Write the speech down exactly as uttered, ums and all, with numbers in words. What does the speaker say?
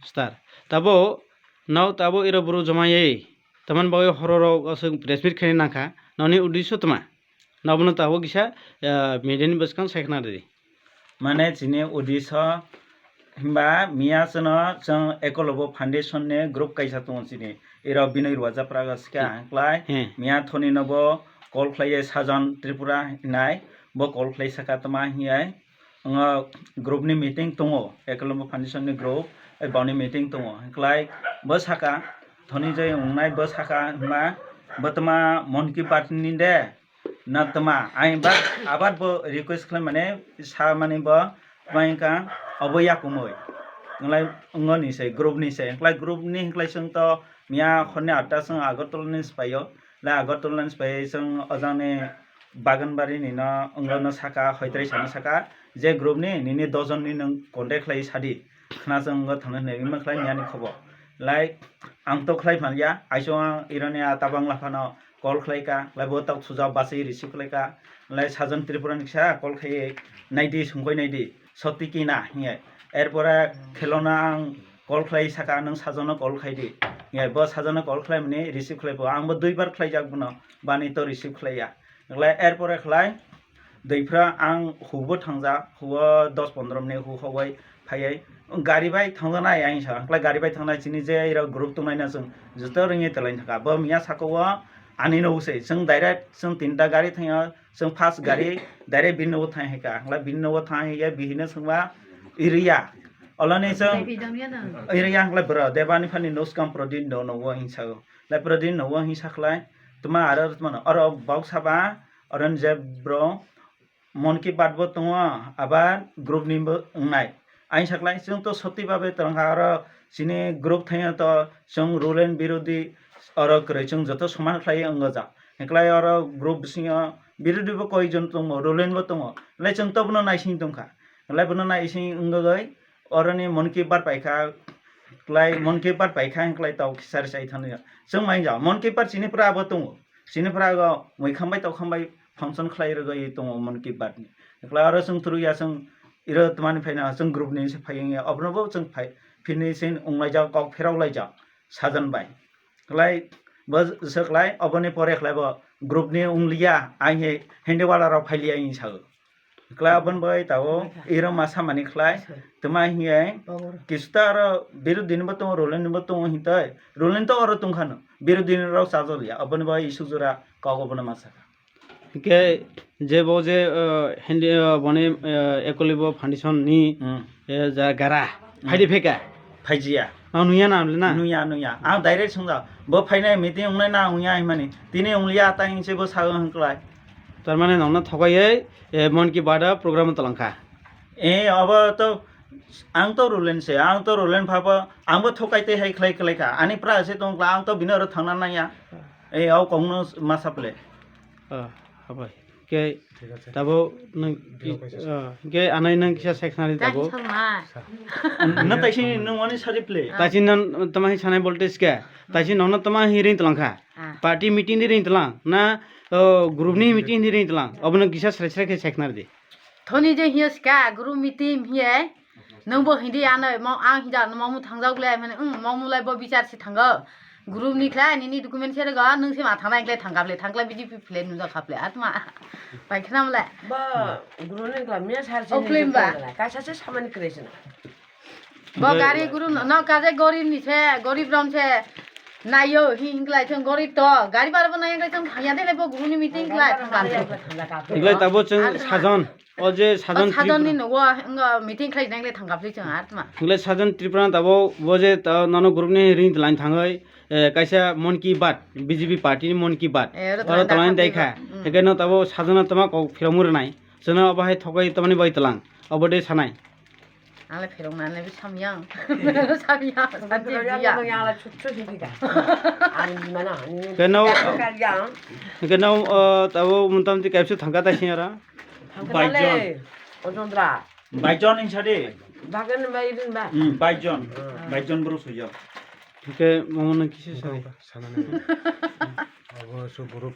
Star. Tabo, nao tabo iro boro joma ye. Taman bagwi hororo aswk press meet khaina nangkha. Noni uddesho tma? Nobono tabo kisa, ah, media ni bwskang sai khna rwdi. Mane chini uddesho himba miya chwng, chwng Ekolobo Foundation ni group kaisa tongo chini. Iro Binoy Rwajapra ga sika hwnkhlai. Miya thoni no bo call khlaiye Sajan Tripura hinai. Bo call khlai saka tma hinai. Ngo group ni meeting tongo, Ekolobo Foundation ni group, eh, boni meeting tongo. Hwnkhlai bo saka, thoni jai wngnai bo saka hwnba, bo tma Mon Ki Baat ni de, na tma, ai ba, abar bo request khlai mane, sa mani bo, tma wngkha, obo yakumui. Hwnkhlai ngo ni se, group ni se, hwnkhlai group ni hwnkhlai chwng to, miya honni atta chwng Agartala ni se phaio, le Agartala ni se phai chwng ojang ni, Baganbari ni no wngno saka, hoitrai sano saka, je group ni nini dojon ni nwng contact khlai sadi, khna chwng wngno thangna hinwi ma khlai miya ni khobo. Like, ang to khlai phan ya, aiso ang ironi a tabang la phano call khlai ka, lai bo tak suja basi receive khlai ka, lai Sajan Tripura ni kisa call khai nai di, sungkoi nai di, soti ki na hinge. Erpore khelona ang call khlai saka, nwng Sajono call khai di. Hinge bo Sajono call khlai mani receive khlai bo, ang bo duibar khlai jak bono, bani to receive khlai ya. Hwnkhlai erpore khlai, duiphra ang hubo thangjak, hubo dos pondro minute hu hogoi phaiwi gari bai thangjaknai, ayang sa hwnkhlai gari bai thangnai chini je iro group tongnaino chwng joto ringwi twlaina thangkha. Bo miya saka o ani no se chwng direct chwng tinta gari thangya, chwng first gari direct bini nogo thang hika, hwnkhlai bini nogo thang hika bihino chwngma iriya. Oloni chwng iriya hwnkhlai bwrwi debani phani nuskang prodin no nogo hinsa o. Lai prodin nogo hinsa khlai tma aro tma oro bok saba. Oro ni je bro Mon Ki Baat bo tongo, abar group ni bo wngnai. Aini saklai chwng to soti babe twlang kha, oro chini group thangya to chwng rule and birodhi oro kwrwi chwng joto soman khlai wngajak. Hwnkhlai oro group bisingo birodhi bo koi jon tongo, rule and bo tongo. Hwnkhlai chwng to bono naising tongkha. Hwnkhlai bono naising wngwi oroni Mon Ki Baat paikha, klai Mon Ki Baat paikha hwnkhlai tau kisa rwchai thangya. Chwng mai ja, Mon Ki Baat chini pura abo tongo. Chini pura go muikham bai tokkham bai function khlai rwgwi tongo Mon Ki Baat ni. Hwnkhlai oro chwng thuru ya chwng iro tmani phaina chwng group ni se phai wngya. Obono bo chwng phai phini sin wnglaijak kok pherok laijak Sajan bai. Hwnkhlai bo swk lai oboni pore khlai bo group ni wngliya, ai he hende wala rok phailiya hinwi sao. Hwnkhlai aboni bagwi tabuk iro ma samani khlai twma hiye kisuta aro birodhi ni bo tongo, rule ni bo tongo hintwi rule ni to oro tongkhano birodhi ni rok chajak ya, aboni bagwi isuk jora kok abono ma sakha. Hwnkhe je bo je, uh, hindi, uh, boni, uh, Ekolibo Foundation ni, eh, ja gara phaidi pheka. Phaijiya. Ang nuya na amle na? Nuya, nuya. Ang direct sungja. Bo phainai meeting wngnai na wngya hinmani. Tini wngliya ta hinse bo sago hwnklai. Tarmane nongno thogaiye, eh, Mon Ki Baat o program twlangkha. Eh, abo to ang to rulen se, ang to rulen phabo, ang bo thokai tei hai khlai khlai kha. Ani pra se tongkla, ang to bini oro thangna nangya. Eh, au kongno ma saple. Ah, habai. Ke tabo nang, ah, ke anai nang kisa sekhna di tabo. Na taisi nung wani sari ple. Taisi nang tama hi sanai voltage ke. Taisi nong na tama hi ring tlang kha. Party meeting di ring tlang. Na, oh, group ni meeting di ring tlang. Obo nang kisa srai srai ke sekhna di. Thoni je hiya ska group meeting hiya. Nwng bo hindi ano mo ang hinja no mamu thangjak le mane, um, mamu lai bo bichar si thango. Group ni khlai nini document se rego, nwng se ma thangnai khlai thangkha ble, thangkhlai B J P phle nujak kha ble, atma. Pai khna mle. Bo group ni khlai miya sar se. O klim ba. Kaisa se samani kre se na. Bo gari group no, no kaje gorib ni se, gorib rom se. Nayo hi hinglai thang gorib to. Gari bar bo nai hinglai thang phaya de le bo group ni meeting khlai thangkha. Hinglai tabo chwng sajon. O je Sajon Tripura. Sajon ni nogo, wngkha meeting khlai nang le thangkha phli chwng atma. Hinglai Sajon Tripura tabo bo je ta nono group ni ring line thangoi, eh, kaisa Mon Ki Baat, B J P party ni Mon Ki Baat. Eh, oro oro tlang tlang dai kha. Heke no tabo Sajon tama kok phirong mur nai. Chwngno abo hai thokai tamani bai tlang. Abo de sanai. Ale phirong nang le samyang. Samyang. Samyang. Yang la chut chut hiki ka. Ani mana? Ke no. Yang. Ke no, eh, tabo mutam ti kaipsu thangka ta sing ara. Baijon. Ojondra. Baijon insa de. Bagan bairin ba. Hmm, baijon. Baijon bro sujo. Hingke momo nang kisa sai. Sanani. Abo so boro.